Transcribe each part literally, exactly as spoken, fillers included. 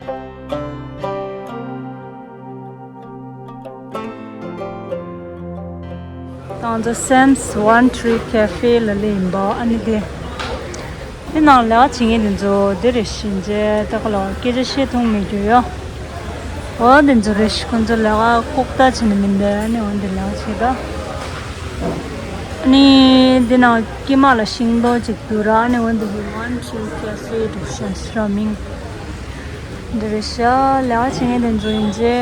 ང་ཚོ་Sam's One Tree Cafe ལ་སླེབས་ཡིན་པ། ཨ་ནི་དེ། དེ་ནང་ལས་ཀ་བྱེད་མཁན་དེ་ཚོ་དེ་རེད། ཤིན་ཅེ་ད་ག་ལ་སྐད་ཆ་བཤད་ཐུབ་མེད་རྒྱུ་ཡོད། འོ་དེ་ཚོ་རེད། ཁོང་ཚོ་ལས་ཀ་ལྐུགས་རྟགས་བྱས་ནས་མི་འདུག་ཨ་ནི་འོ་དེ་ལས་ཀ་བྱེད་ད། ཨ་ནི་དེ་ནང་དཀྱིལ་མ་ལ་ཤིང་ཏོག་ཅིག་འདུག་ར། ཨ་ནི་འོ་དེ་གི་One Tree Cafe འདུག་ཤག་ཟེར་བ་མིང་། འདི་རེད་ཤག་ལས་ཀ་བྱེད་མཁན་དེ་ཚོ་ཡིན་ཅེ།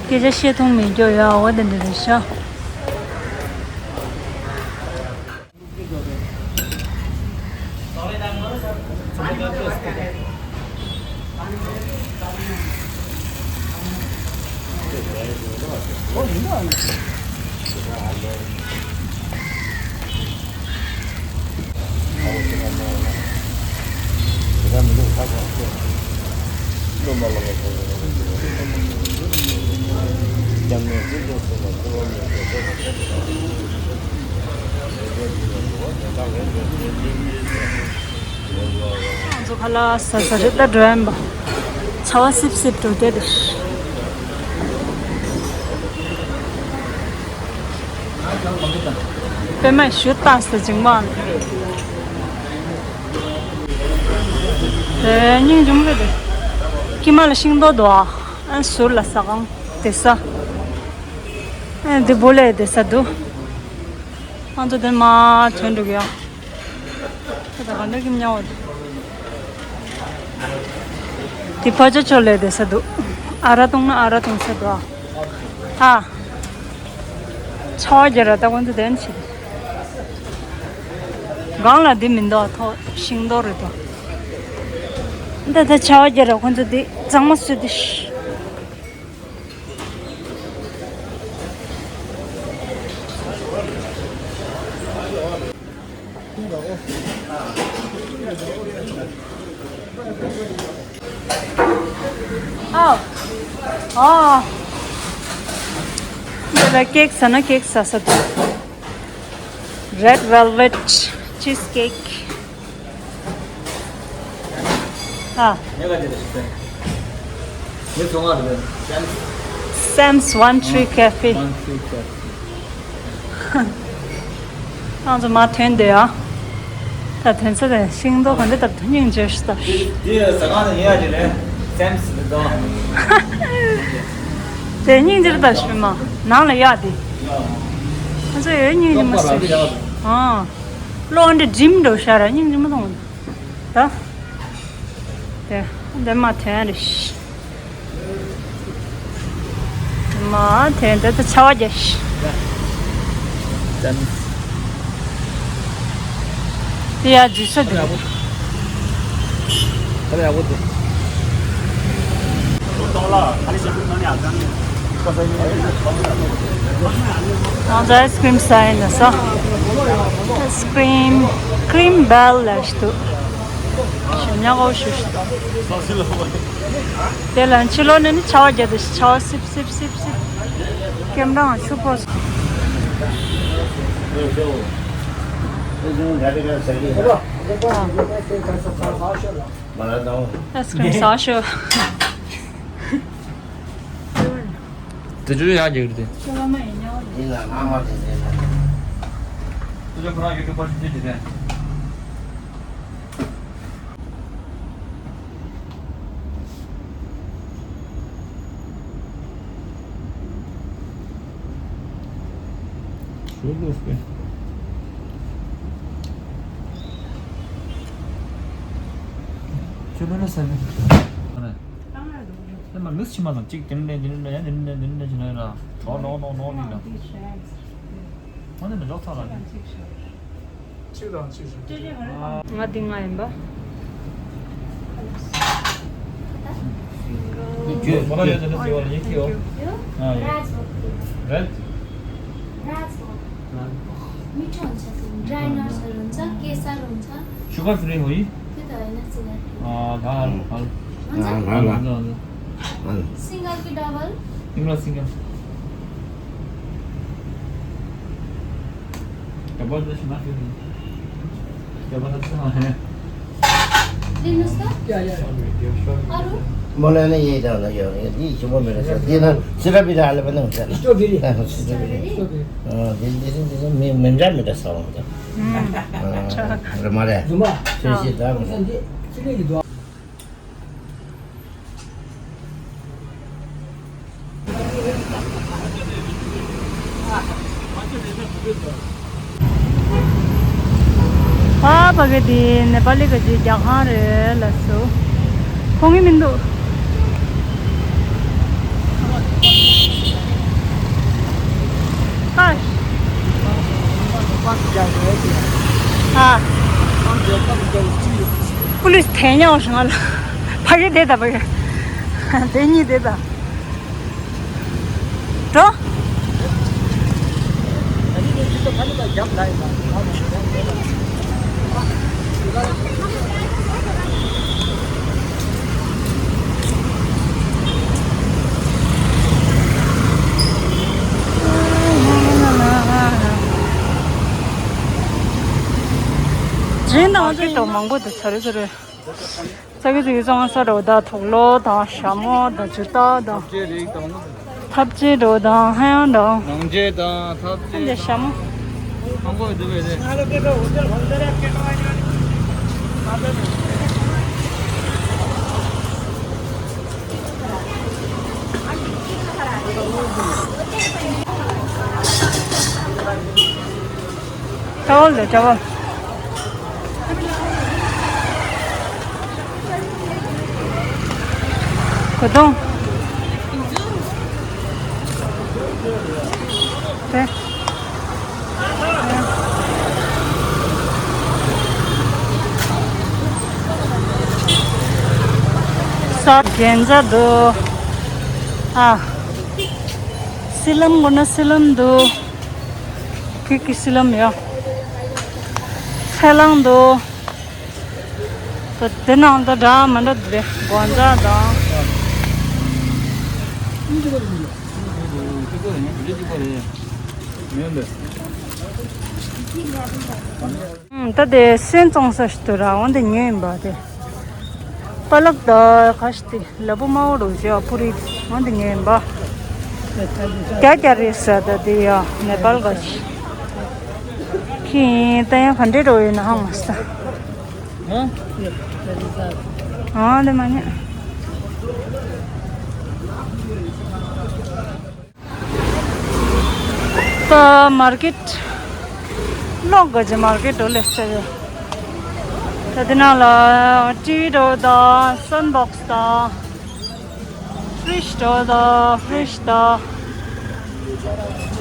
སྐད་ཆ་བཤད་ཐུབ་མེད་རྒྱུ་ཡོད། འོ་དེ་འདི་རེད་ཤག་ང་ཚོ་ཁ་ལག་ཟ་ཟ་རེད། ད་འགྲོ་ཡིན་པ། ཆར་པ་སིབ་སིབ་འགྲོ་བསྡད་དེ། པད་མ་ཞུ་ལྟ་ཟེར་ཅིག་མ། དེ་སྙིང་རྗེ་མོ་རེད་དེ། དཀྱིལ་མ་ལ་ཤིང་ཏོག་འདུག་ཨ། ཨ་ཟུར་ལ་ཟ་ཁང་བསྡད་ས། ཨ་འདི་བུ་ལས་བསྡད་ས་འདུག་ང་ཚོ་དེ་མར་ཐོན་འགྲོ་གི་ཡ། ད་ལྟ་ག་འདྲ་གི་མྱང་བ་འདུག་དེ་ཕ་ཆ་ཆོ་ལས་བསྡད་ས་འདུག་ཨ་ར་བཏུང་ན་ཨ་ར་བཏུང་ས་འདུག་ཨ། ཨ། ཆར་པ་རྒྱག་ར་ད་ཁོང་ཚོ་དེ་ནས་བྱེད། སྒང་ལ་འདི་མི་འདུག་ཐོག་ཤིང་ཏོག་རེད་དོ། ད་ད་ཆར་པ་རྒྱག་ར་ཁོང་ཚོ་འདི་གཙང་མ་བཟོས་ཏེ། ཨའོ། ཨ། འདི་ལ་ཀེག་ཟ་ན་ཀེག་ཟ་ས་འདུག Red velvet cheesecake. ཨ། ངས་ག་དེ་རེད་ཟེར། ངས་བྱུང་བ་རེད། Sam's One Tree Cafe. One Tree Cafe. ང་ཚོ་མར་ཐོན་དེ་ཨ། ད་ཐོན་ས་དེ་ཤིང་ཏོག་ག་འདི་ལྟར་སྙིང་རྗེ་ཞིག་ལྟ། དེ་ཟ་ཁང་དེ་ངས་ཡ་དེ་རེད། Sam's རེད་དོ། དེ་སྙིང་རྗེ་ལྟ་ཞུ་མ། ནང་ལ་ཡ་དེ། ང་ཚོ་ཡོད་སྙིང་རྗེ་མ་ཟེར། ཨ། གློག་འདི་འགྲིམ་འགྲོ་ཤ་ར་སྙིང་རྗེ་མ་མཐོང་། ད། དེ། འདི་མར་ཐོན་རེ་ཤི། མར་ཐོན་དེ་ད་ཆར་པ་རྒྱག་ཤི། ད། དེ་ཡར་འཛུལ་ས་འདུག་ད་ཡག་པོ་འདུག་ང་ཚོ་ཨའི་སི་ཀྲིམ་ཟ་ཡིན་ན་ས། ཨའི་སི་ཀྲིམ། ཀྲིམ་བེལ་ལབ་ཞིག་འདུག་ཞིམ་ཉག་པོ་ཞིག་འདུག་དེ་ལ་ཕྱི་ལོགས་ནས་ནི་ཆར་པ་རྒྱག་དུས་ཤིག་ཆར་པ་སིབ་སིབ་སིབ་སིབ། ཀེམ་རང་ཆུ་ཕོ། ཨའི་སི་ཀྲིམ་ཟ་ཤོག་དེ་ཅུ་ཡང་རྒྱག་རེད་དེ། ཁྱོད་ལ་མ་ཡིན་ཉག་པ་རེད། ཡིན་ལ་ང་མ་དེ་དེ་ལ། དེ་ཚོ་ཁོ་རང་ཡུ་ཊུབ་པར་ཞིག་བྱེད་དེ། ཞོ་ལོས་པས། ཁྱོད་ལོས་ན་ས་ནི། ཨ་ནི། ཨེ་མ་མིག་ཕྱི་མ་དང་གཅིག་དེ་འདྲ་དེ་འདྲ་ཡང་དེ་འདྲ་དེ་འདྲ་བྱས་ན་ཡང་ནོ་ནོ་ནོ་ནོ་ནི་ལ། ཨ་ནི་མི་འཇོག་ཚར་ལ་ནི། གཅིག་དང་གཅིག་བྱས། ང་འདི་ང་ཡིན་པ། ཁྱོད་ཁོ་རང་ཡོད་ཚད་ནི་ཟེར་བ་ལ་ཡིན་གྱི་ཡོད། ཨ་ཡོད། རེད། རེད། མིག་ཆུ་འོང་ཆ་དེ་འདྲ་ཡིན་ན་ཟེར་རུང་ཆ་སྐད་ས་རུང་ཆ། ཤུ་གར་ཕི་རི་ཧོ་ཡི། དེ་ད་ཡིན་ན་ཟེར་ན། ཨ་ལ་ལ་ལ། ལ་ལ་ལ། སིང་གལ་གི་ཌབ་བལ། སིང་གལ་སིང་གལ། ཌབ་བལ་དེ་ཤི་མ་ཤི་རེད། ཌབ་བལ་དེ་ཤི་མ་ཧེ། མོ་ལ་ནི་ཡེ་དང་ལ་ཡོད་རེད། འདི་ཞིམ་པོ་མེད་རེད་ཟེར། འདི་ན་སི་ར་བི་ར་ལ་བ་ནང་ཟེར། སི་ར་བི་རི། ཨ། སི་ར་བི་རི། ཨ། འདི་འདི་འདི་མི་མི་འདྲ་མི་འདྲ་ཟ་འོང་ད། ཨ། རེད་མ་རེད། རྫུན་མ། ཆོས་ཤིག་ད་མི་འདྲ། འདི་ཅི་ལས་ཀྱི་འདུག་ཨ། ཕ་གི་དེ་ནེ་པ་ལི་གི་རྒྱ་ཁང་རེད་ལགས་སོ། མཐོང་གི་མི་འདུག་ཨ། ཨ། ཀུ་ལུས་དེ་ཉོ་བཞིན་ང་ལ། ཕ་གི་དེ་ད་ཕ་གི་དེ་གཉིས་དེ་ད། འགྲོ། རིན་དང་ཅི་དང་མང་པོ་འདུག་ཚ་རེ་ཚ་རེ། ཙག་གི་ཙིག་གི་བཙོང་ས་རེད་ད། དུག་ལོག་དང་ཞྭ་མོ་དང་ཇུ་ཏ་དང་། ཐབ་ཆས་རིགས་དང་། ཐབ་ཆས་རེད་དང་། ཧ་ཡང་དང་། ནང་ཆས་དང་ཐབ་ཆས། ཨ་འདི་ཞྭ་མོ། མང་པོ་འདུག་པས་རེད། ཊ་ཝལ་དང་ཊ་ཝལ། གོས་ཐུང་། དེ། ས་རྒྱན་ཆ་འདུག་ཨ། སི་ལམ་དགོས་ན་སི་ལམ་འདུག་གི་གི་སི་ལམ་ཡོད། ཚལ་སླང་འདུག་ད་དེ་ནང་ད་འདྲ་མི་འདྲ་འདུག་རེད། སྒོ་ལྕགས་དང་། ཨུམ། ད་དེ་སོན་བཙོང་ས་ཞིག་འདུག་ར། འོ་འདི་ཉོས་ཡིན་པ་དེ། པ་ལག་ད་ག་ཞིག་དེ་ལ་ཕུག་དམར་པོ་རུ་བྱས་པ་པུ་རི། འོ་འདི་ཉོས་ཡིན་པ། རྒྱ་རྒྱ་རེད་ཟེར། ད་དེ་ཡ་ནེ་པཱལ་ག་ཞིག་ཁྱི་ཡིན། ད་ཡང་ག་འདྲས་འགྲོ་ཡོད་ན་ཧང་མ་སོང་། ཨ་དེ་མ་ཉེས། ད་མར་ཀེཊ། ལོག་ག་ཅི་མར་ཀེཊ་འགྲོ་ལས་ཟེར་ཡོད། ད་དེ་ནང་ལ་ཊི་ཝི་འགྲོ་དང་། སན་བྷོག་སི་དང་། ཕི་རིཇ་འགྲོ་དང་། ཕི་རིཇ་དང་།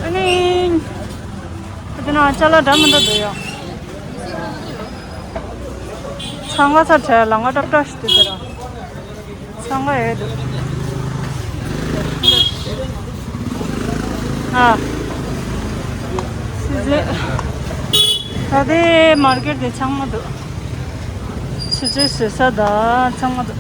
ཨ་ནི། ད་དེ་ནང་ཅ་ལག་འདྲ་མི་འདྲ་འདུག་ཡ། འཚང་ཁ་ཚ་བྲལ། ལམ་ཁ་ཀྲབ་ཀྲབ་ཞིག་འདུག་ཟེར་ར། འཚང་ཁ་ཡོད་འདུག་ཨ། སི་ཛི། ད་ལྟའི་མར་ཀེཊ་དེ་ཚང་མ་འདུག་སི་ཛི་བཟོ་ས་དང་ཚང་མ་འདུག